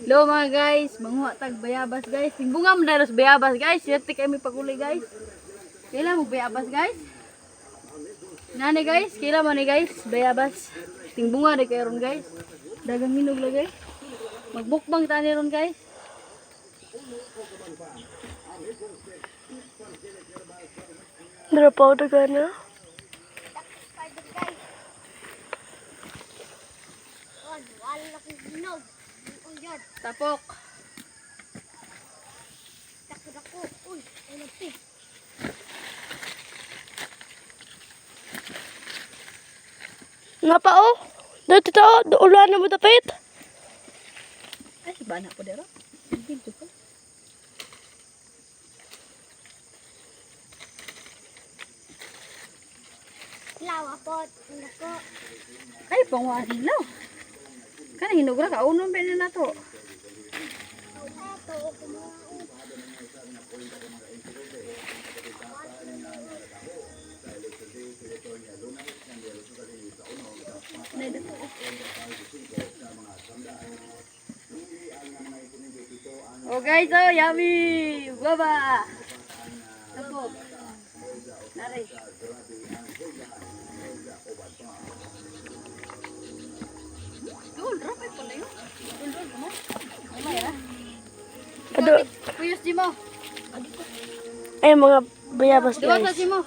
Hello mga guys, manguha tag bayabas, guys. Tingbunga mo daros bayabas, guys. Swerte kami paguli, guys. Kaila mo bayabas, guys? Nani guys, kaila mo ni guys, bayabas. Tingbunga di kayo ron, guys. Dagang hinog lagi. Magbukbang tani ron, guys. Dara pa ako na. Spider, guys. Oh, wala na kong hinog. Oh, yun. Tapok. Takot ako. Uy, ay nagpi. Nga pa oh. Dito tao, ulan na mo dapit. Ay, bana po dero. Video ko. Lawa po. Nako. Ay, pangwa hilaw. Kana hinog ra kaunon ba na nato? Ito, kumuha. Oh guys, oh yummy! Guava! Tapok. Nari. Doon, rapay pala yun. Doon, doon, gamay. Gamay, ah. Ado, Puyos, Jimo. ay mga bayabas, Duwa sa guys. Jimo.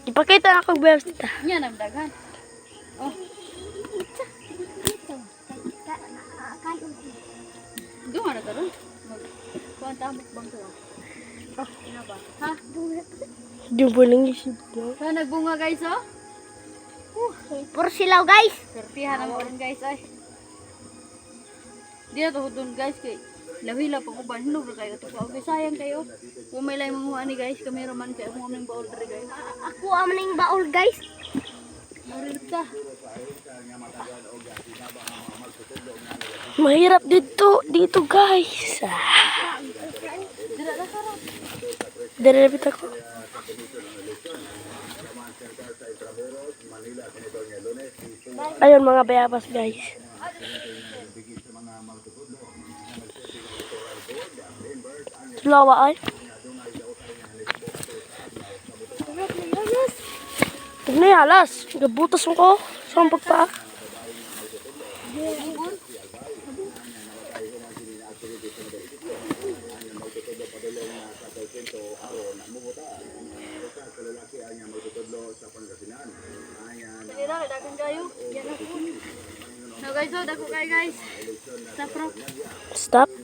Ipakita na akong bayabas dito. Yan ang daghan. Oh, doon na karon. Mag kuan ta mukbang to. Oh, ina ba? Ha? Di mo nang isip mo. Sa nagbunga, guys, oh. Puro silaw, guys. Sortihan ang oron, guys, ay. Di na to hudon, guys, kay lahila pa uban hinog ra kayo to pa. Okay, sayang kayo. Kung may lay manguha ni guys, kami raman kay ako aming baol diri, guys. Ako ang maning baol, guys. Marilip ta. Mahirap dito, dito guys. Ah. Dira ra karon. Dara lapit ako. Ayun mga bayabas, guys. Sulawa ay. Tignan yung alas. Gabutas mo ko. Sa pagpaa. Dira kay dagan kayo. Yan ako. No guys, oh, dako kay guys. Stop ra. Stop.